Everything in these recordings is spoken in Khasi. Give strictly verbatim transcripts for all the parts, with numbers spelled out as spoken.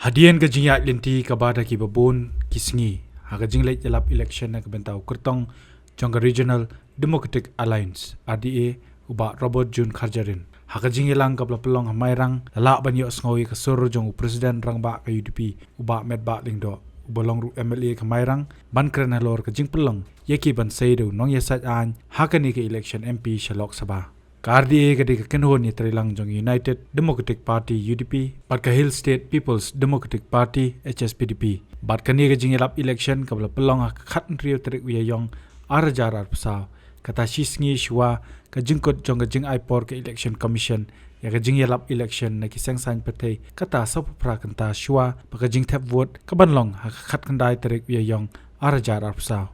Hadien ka jingïaid lynti kaba da kiba bun ki sngi ha ka jingleit ïalap election na ka bynta u kyrtong jong ka Regional Democratic Alliance, R D A, u Bah Robert June Kharjarin. Ha ka jingïalang kaba la pynlong ha Mairang, la lah ban ïohsngew ïa ka sur jong u President Rangbah ka U D P, u Bah Metbah Lyngdoh, uba long ruh M L A ka Mairang, ban kren halor ka jingpynlong ïa ki ban sei da u nongïasaid aiñ ha kane ka election M P sha Lok Sabha. Ka R D A ka dei ka kynhun ïatreilang jong United Democratic Party, U D P, bad ka Hill State People's Democratic Party, H S P D P. Bad kane ka jingïalap election kaba la pynlong ha ka khathynriew tarik u Ïaïong ar hajar arphew saw, kata shi sngi shuwa ka jingkut jong ka jingai por ka Election Commission ïa ka jingïalap election na ki seng saiñ pyrthei, kata sawphew phra kynta shuwa ba ka jingthep vote ka ban long ha ka khatkhyndai tarik u Ïaïong ar hajar arphew saw.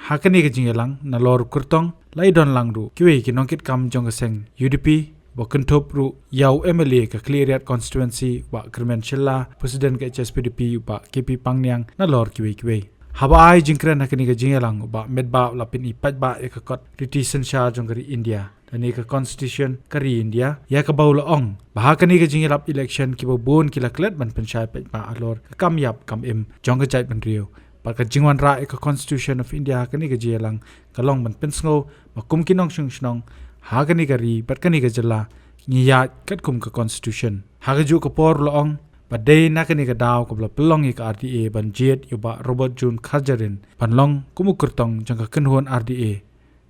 Ha kane ka jingïalang nalor u kyrtong, la ïadon lang ruh kiwei ki nongkitkam jong ka seng U D P, ba kynthup ruh ïa u M L A ka Khliehriat Constituency, Bah Kyrmen Shylla, President ka H S P D P, u Bah K P Pangniang, nalor kiwei kiwei. Haba ai jingkren ha kane ka jingïalang, u Bah Metbah u la pyni paidbah ïa ka kot riti synshar jong ka ri India, lane ka Constitution ka ri India, ïa kaba u la ong ba ha kane ka jingïalap election kiba bun ki la klet ban pynshai paidbah halor ka kam ïap kam im jong ka jaitbynriew. Bad ka jingwanrah ïa ka Constitution of India ha kane ka jingïalang ka long ban pynsngew ba kum ki nongshong shnong ha kane ka ri bad kane ka jylla, ngi ïaid katkum ka Constitution. Ha kajuh ka por u la ong ba dei na kane ka daw kaba la pynlong ïa ka R D A ban jied ïa u Bah Robert June Kharjarin ban long kum u kyrtong jong ka kynhun R D A.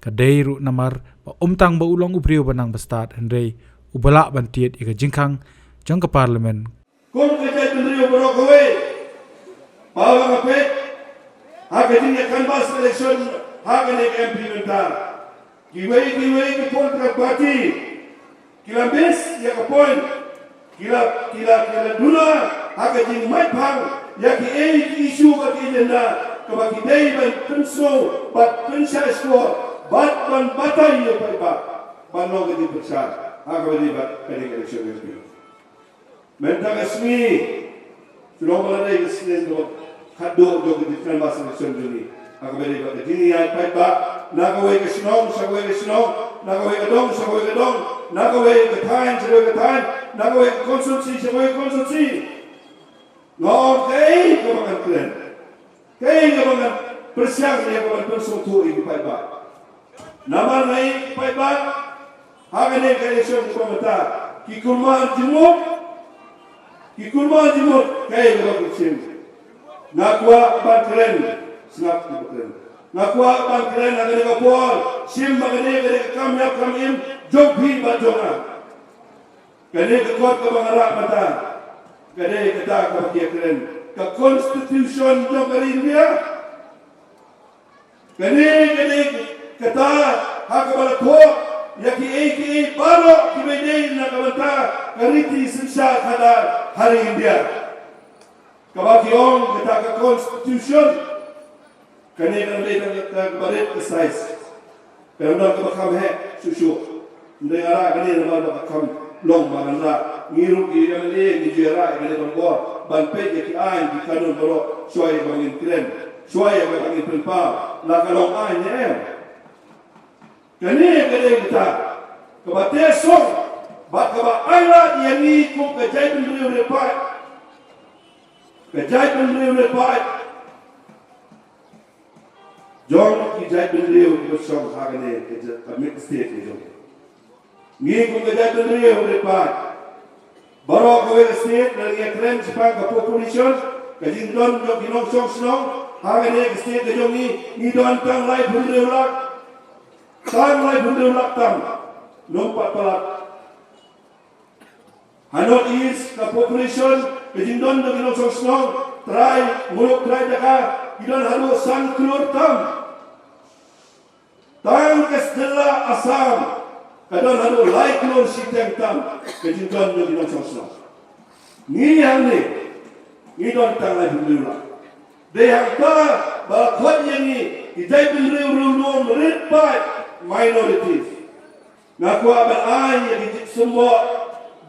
Ka dei ruh namar ba ym tang ba u long u briew ba nang bastad, hynrei uba lah ban tied ïa ka jingkhang jong ka Parliament. Kum ka jaitbynriew baroh kawei, ba nga peit ha ka jingïa canvass election ha kane ka M P mynta, kiwei kiwei ki political party ki la miss ïa ka point. Ki la, ki la, ki la duna ha ka jingmait phang ïa kiei ki issue bad ki agenda kaba ki dei ban pynsngew bad pynshai shkor bad ban batai ïa u paidbah ban long ka jingpynshai ha kaba ïadei bad ka election. Mynta ka sngi, shu long ba la dei ka sngi kaba khatduh jong ka jingkren ba sngewsih jong ngi. Ha kaba ïadei bad ka jingïaid paidbah na kawei ka shnong sha kawei ka shnong, na kawei ka dong sha kawei ka dong, na kawei ka thaiñ sha kawei ka thaiñ, na kawei ka constituency sha kawei ka constituency. Nga ong kaei kaba ngan kren, kaei kaba ngan pyrshang ïa kaban pynsngewthuh ïa ki paidbah. Namar nga ïa ki paidbah ha kane ka election kaba mynta ki kulmar jingmut, ki kulmar jingmut kaei kaba ki shim. Nga kwah ban kren, sngap ki ba kren. Nga kwah ban kren ha kane ka por, shim ba kane ka dei ka kam ïap kam im jong phi bad jong nga. Kane ka kot kaba nga rah mynta ka dei kata kaba ki ïakren ka Constitution jong ka ri India. Kane ka dei kata ha kaba la thoh ïa kiei kiei baroh kiba dei na ka bynta ka riti synshar khadar ha ri India. Kaba ki ong kata ka Constitution. Kane ka dei ka, ka barit ka size. Ka dei kaba kham heh shuh shuh. Ym dei nga rah kane namar ba ka kham long ba ngan rah. Ngi ruh ki M L A ngi ju rah kane ban bor ban peit ïa ki aiñ ki kanun baroh shuwa ïa ba ngin kren, shuwa ïa ba ngin pynpaw la ka long aiñ ne em. Kane ka dei kata kaba teh song bad kaba ailad ïa ngi kum ka jaitbynriew ri paid. Ka jaitbynriew ri paid jong ki jaitbynriew kiba shong ha kane ka jait, ka mih state ka jong ngi kum ka jaitbynriew ri paid. Baroh kawei ka state, lada ngi ïakren shaphang ka population, ka jingdon jong ki nongshong shnong ha kane ka state ka jong ngi, ngi don tang laiphew hynriew lak. Tang laiphew hynriew lak tam. Ym pat palat. Ha North East ka population, ka jingdon jong ki nongshong shnong, trai muluk trai jaka, ki don haduh san klur tam. Tang ka jylla Assam ka don haduh lai klur shiteng tam ka jingdon jong ki nongshong shnong. Ngi hangne ngi don tang laiphew hynriew lak. Dei hangta ba la khot ïa ngi ki jaitbynriew riewlum rit paid, minorities. Nga kwah ban ai ïa ki jingsymbol,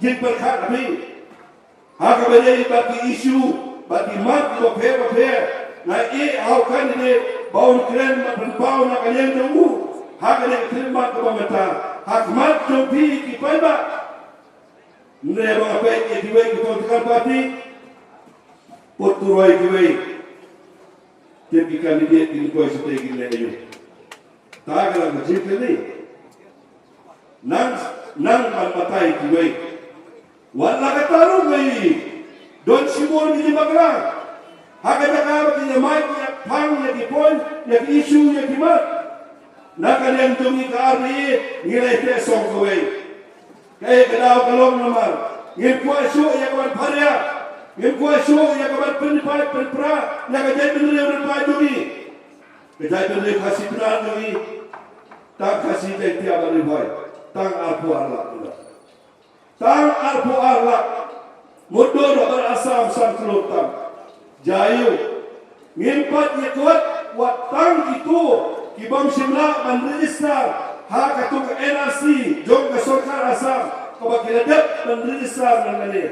jingpyrkhat ha phi ha kaba ïadei bad ki issue bad ki mat kiba pher bapher. Nga ïeh ha u candidate ba un kren bad pynpaw na ka liang jong u ha kane ka khlieh mat kaba mynta ha khmat jong phi ki paidbah. Hynrei ba nga peit ïa kiwei ki political party, Put tu roi kiwei. Tip ki candidate kin koi site kin leh ayu. Ta ka la ka jit kani. Nang, nang ban batai kiwei. Wat la ka taru ngai. Don shibun ki jibakla. Ha ka jaka ba ki ïa mai ki ïa phang ïa ki point ïa ki issue ïa ki mat. Na ka liang jong ngi ka R D A ngi leh te song kawei. Kaei ka daw ka long namar ngim kwah shuh ïa ka ban pharia. Ngim kwah shuh ïa ka ban pynpai pynpra ïa ka jaitbynriew rympei jong ngi. Ka jaitbynriew Khasi Pnar jong ngi. Tang Khasi Jaiñtia ban rympei. Tang arphew ar lak. Tang arphew ar lak. Mutdur ba Assam san klur tam. Jaïu. Ngim pat ïa kwah wat tang kito ki bym shym lah ban register ha kato ka N R C jong ka sorkar Assam kaba ki la dep ban register nangne.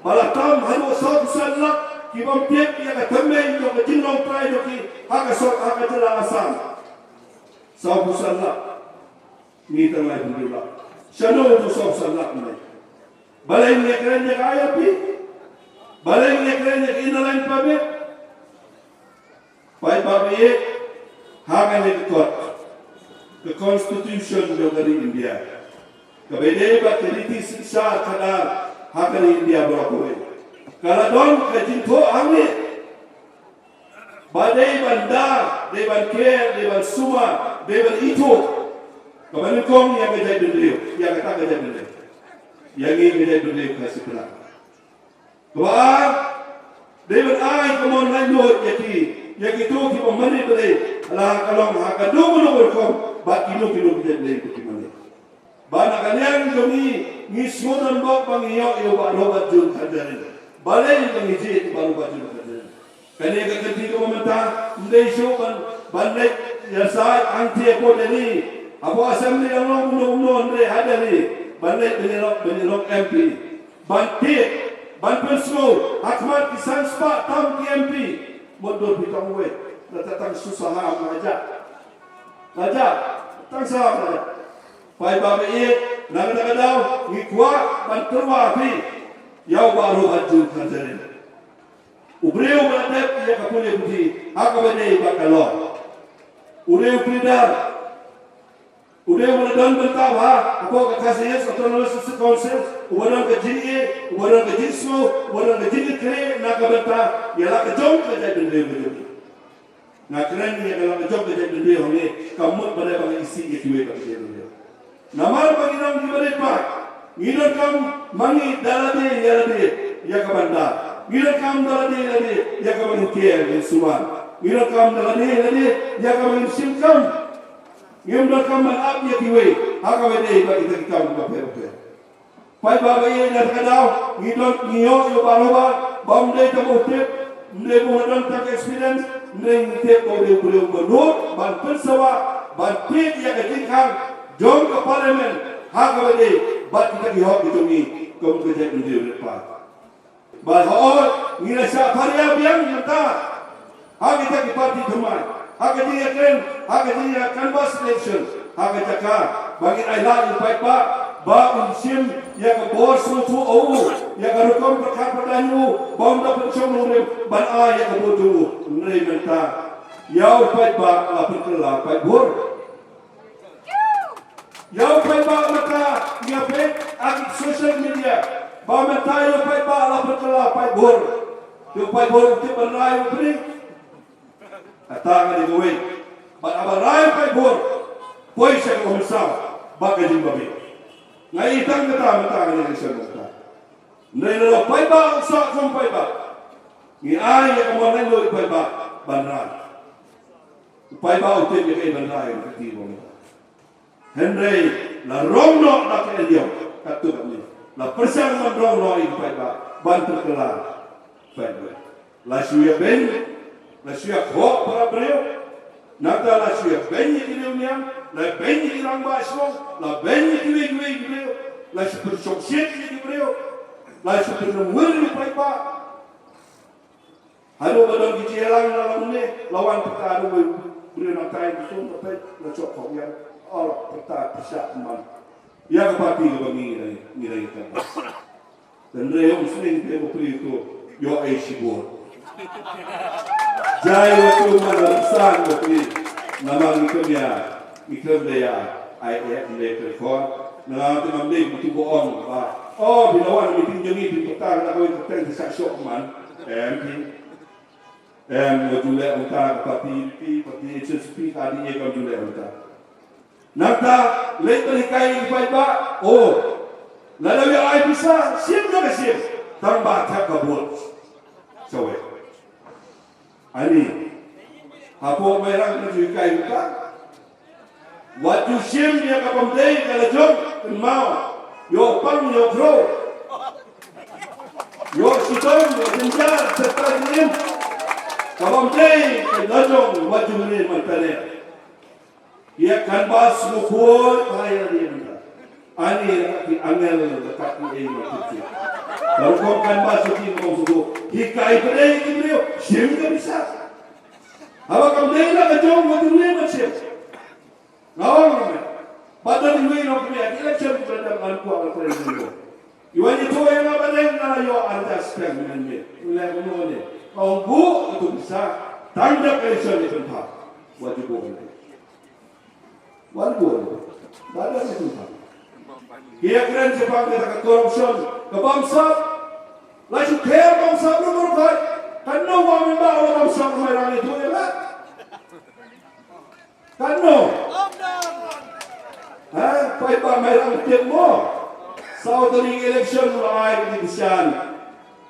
Ba la tam haduh saw phew san lak ki bym tip ïa ka thymmei jong ka jinglong trai jong ki ha ka sor ha ka jylla Assam. Saw phew san lak. Ngi tang lai phew hynriew lak. Shano tu saw phew san lak ne? Balei ngi kren ïa ka I L P? Balei ngi kren ïa ka Inner Line Permit? Paidbah ba ïeit, ha kane ka kot, ka Constitution jong ka ri India, kaba ïadei bad ka riti synshar khadar ha ka ri India baroh kawei, ka la don ka jingthoh hangne ba dei ban da, dei ban ker, dei ban sumar, dei ban ithuh kaba nyngkong ïa ka jaitbynriew, ïa kata ka jaitbynriew, ïa ngi ka jaitbynriew Khasi Pnar. Kaba ar, dei ban ai ka mon laitluid ïa ki, ïa kito kiba mane balei, la ka long ha kano kano ka rukom bad kino kino ki jait lei ba ki mane. Ba na ka liang jong ngi, ngi sngewdon bok ba ngi ïoh ïa u Bah Robert June Kharjahrin. Balei ba ngi jied u Bah Robert June Kharjahrin? Kane ka kynti kaba mynta ym dei shuh ban, ban leit ïasaid hangtei hapoh Delhi, hapoh Assembly, dang long kumno kumno, hynrei ha Delhi ban leit ban ïalok, ban ïalok M P. Ban tied, ban pynsngew ha khmat ki san spah tam ki M P. Mutdur phi tang uwei, lada tang shu saham la jah. La jah, tang saham la jah. Paidbah ba ïeit, na kata ka daw ngi kwah ban tyrwa phi ïa u Bah Robert June Kharjahrin. U briew ba la dep ïa ka pule puthi ha kaba dei bad ka law. U dei u pleader. U dei uba la don bynta bha hapoh ka Khasi Hills Autonomous District Council, uba don ka jingïeit, uba don ka jingsngew, uba don ka jingïakynduh na ka bynta ïa la ka jong ka jaitbynriew ka jong ngi. Nga kren ïa ka la ka jong ka jaitbynriew hangne, ka mut ba dei ba nga isih ïa kiwei pat ki jaitbynriew. Namar ba ngi don kiba dei paid, ngi donkam ma ngi da lade ïa lade ïa ka ban da. Ngi donkam da lade ïa lade ïa ka ban ker, ngin sumar. Ngi donkam da lade ïa lade ïa ka ban shim kam. Ngim donkam ban ap ïa kiwei ha kaba dei bad kita ki kam kiba pher bapher. Paidbah ba ïeit, na kata ka daw ngi don, ngi ïoh ïa u Bah Robert ba ym dei tang u tip, ym dei ba u la don tang ka experience, hynrei ngi tip ba u dei u briew uba nud ban pynsawa, ban peit ïa ka jingkhang jong ka Parliament ha kaba dei bad kita ki hok ki jong ngi kum ka jaitbynriew rit paid. Bad hooid, ngi la shah pharia biang mynta ha kita ki party thymmai, ha ka jingïakren, ha ka jingïa canvass election, ha ka jaka ba ngin ailad ïa u paidbah ba un shim ïa ka bor sngewthuh u, ïa ka rukom pyrkhat pyrdain u, ba un da pynshong nongrim ban ai ïa ka vote jong u. Hynrei mynta ïa u paidbah la pynkylla paid bhur. Ïa u paidbah mynta, ïa peit ha ki social media ba mynta ïa u paidbah la pynkylla paid bhur. Te u paid bhur u tip ban rai u pynïeng. Kata ka dei kawei. Bad haba rai paid bhur, poi sha ka Umsaw bad ka jingbabe. Nga i tang kata mynta, nga i sha mynta. Hynrei lada u paidbah u sah kum paidbah, ngi ai ïa ka mon laitluid u paidbah ban rai. U paidbah u tip ïa kaei ban rai, u tip ïa kaei ban rai. Hynrei la rong noh da ka L D F katto katne. La pyrshang ban rong noh ïa ki paidbah ban pynkylla paid bhur. La shu ïa beiñ, la shu ïa khoh para briew. Nangta la shu ïa beiñ ïa ki riewniam, la beiñ ïa ki rangbah shnong, la beiñ ïa kiwei kiwei ki briew, la shu pynshongshit ïa ki briew, la shu pynrem wir ïa ki paidbah. Haduh ba don ki jingïalang na la mynne, la wan pyrta haduh ba u briew nangtai, ki sum ka peit, la shoh khong ïa, oh, la pyrta pyrshah man ïa ka party kaba ngi ngi dang, ngi dang ïa ka. Hynrei ym sngewthuh te u briew to ïoh ai shibun. Jai wa tu man la san wa tu. Namar ngi khlem ïa, ngi khlem da ïa ai eh ngi khlem khot. Nga te ngam dei ngi tu ba ong ba, oh, phi la wan meeting jong ngi, phi pyrta na kawei ka teng sa shoh man. Em phi. Em, nga ju leh mynta ka party U D P, party H S P, ka D A, kam ju leh mynta. Nangta leit ban hikai ïa ki paidbah. Oh, lada ïa ai pisa, shim ne ka shim, tang ba thep ka vote. Shawei. Ani, hapoh Mairang ka ju hikai mynta. Wat ju shim ïa ka bym dei ka la jong, kynmaw. Ïoh pang, ïoh khrew, ïoh shitom, ïoh jynjar, serta jingim. Ka bym dei ka la jong, wat ju leh mynta ne. Ïa canvass sngewkhuid ha ïa ri mynta. Ani la ki angel la ki ei ma ki. Ka rukom canvass ki rukom sngewkhuid. Hikai pyrthei ki briew, shim ka pisa. Haba kam dei la ka jong wat ju leh mynta shim. Nga ong ïa me. Bad da iwei i nongkynriew election ki ba dang ngan kwah la kren mynta. Iwei i to ïa nga ba dang nga ïoh arja speng mynta. Ule ko ne. Ka ong buh ka tu pisa. Tang da ka election ni pynpha. Wat ju buh mynta. Wan bun. Ba da ni tu. Ki ïa kren shaphang kata ka corruption, ka bamsap. La shu kher bamsap ruh ruh kai. Kan no wa min ba wa bamsap mai rang itu ïa la. Kan no. Ha, pai ba mai rang tiap mo. Saw tarik election wa ai di bisan.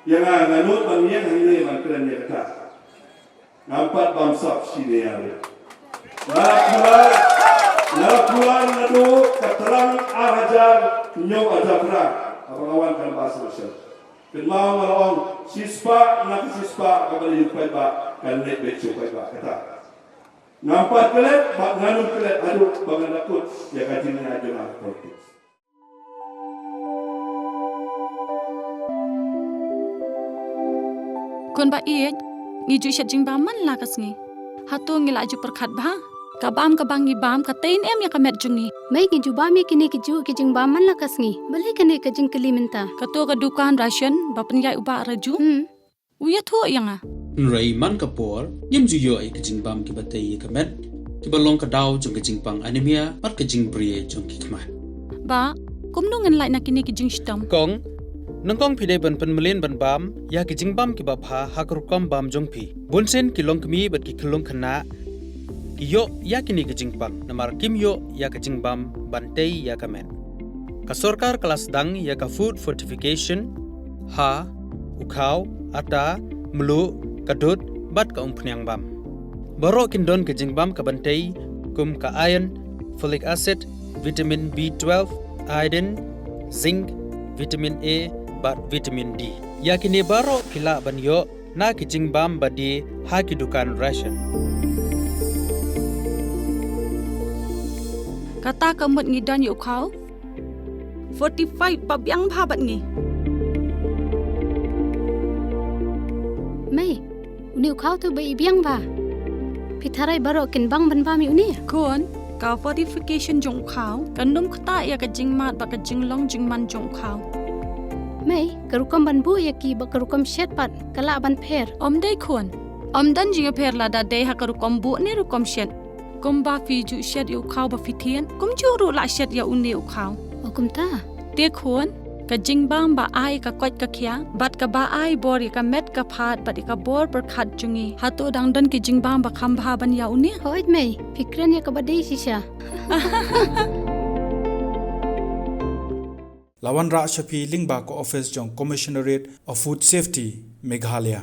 Ïa nga nga nut ban ïa nga ni ban kren ïa kata. Ngam pat bamsap shi ne ïa. Nga kular, nga kular naduh ka tlang ar hajar hynñiew hajar phra. Haba nga wan canvass election. Kynmaw nga la ong shispah na ka shispah kaba la ïuh paidbah kan leit beit sha u paidbah kata. Ngam pat klet bad ngan ym klet haduh ba ngan da kut ïa ka jingïaid jong nga ha politics. Khun ba ïeit, ngi ju shet jingbam man la ka sngi. Hato ngi la ju pyrkhat bha? Ka bam kaba ngi bam ka tei ne em ïa ka met jong ngi? Mei, ngi ju bam ïa kine ki juh ki jingbam man la ka sngi. Balei kane ka jingkylli mynta? Kato ka dukan ration ba pynïaid u Bah Raju. Hmm. U ïathuh ïa nga. Hynrei man ka por ngim ju ïoh ïa ki jingbam kiba tei ïa ka met, kiba long ka daw jong ka jingpang anemia bad ka jingbri jong ki khmat. Bah, kumno ngin lait na kine ki jingshitom? Kong, nyngkong phi dei ban pynmlien ban bam ïa ki jingbam kiba bha ha ka rukom bam jong phi. Bunsien ki longkmie bad ki khyllung khynnah ki ïoh ïa kine ki jingpang namar kim ïoh ïa ka jingbam ban tei ïa ka met. Ka sorkar ka la sdang ïa ka food fortification ha u khaw, ata, mluh, ka dud bad ka umphniang bam. Baroh kin don ka jingbam ka ban tei kum ka iron, folic acid, vitamin B twelve, iodine, zinc, vitamin A bad vitamin D. Ïa kine baroh phi lah ban ïoh na ki jingbam ba die ha ki dukan ration. Kata ka mut ngi don ïa u khaw fortified ba biang bha bad ngi. Mei, une u khaw tu ba i biang bha. Phi tharai baroh kin bang ban bam ïa une? Khun, ka fortification jong u khaw kan ym ktah ïa ka jingmad bad ka jinglong jingman jong u khaw. Mei, ka rukom ban buh ïa ki bad ka rukom shet pat ka lah ban pher? Ym dei khun. Ym don jingpher lada dei ha ka rukom buh ne rukom shet. Kumba phi ju shet ïa u khaw ba phi thied, kumjuh ruh lah shet ïa une u khaw. O kumta. Te khun, ka jingbam ba ai ka koit ka khiah bad kaba ai bor ïa ka met ka phad bad ïa ka bor pyrkhat jong ngi, hato dang don ki jingbam ba kham bha ban ïa une? Hooid mei, phi kren ïa kaba dei shisha. La wanrah sha phi lyngba ka office jong Commissionerate of Food Safety, Meghalaya.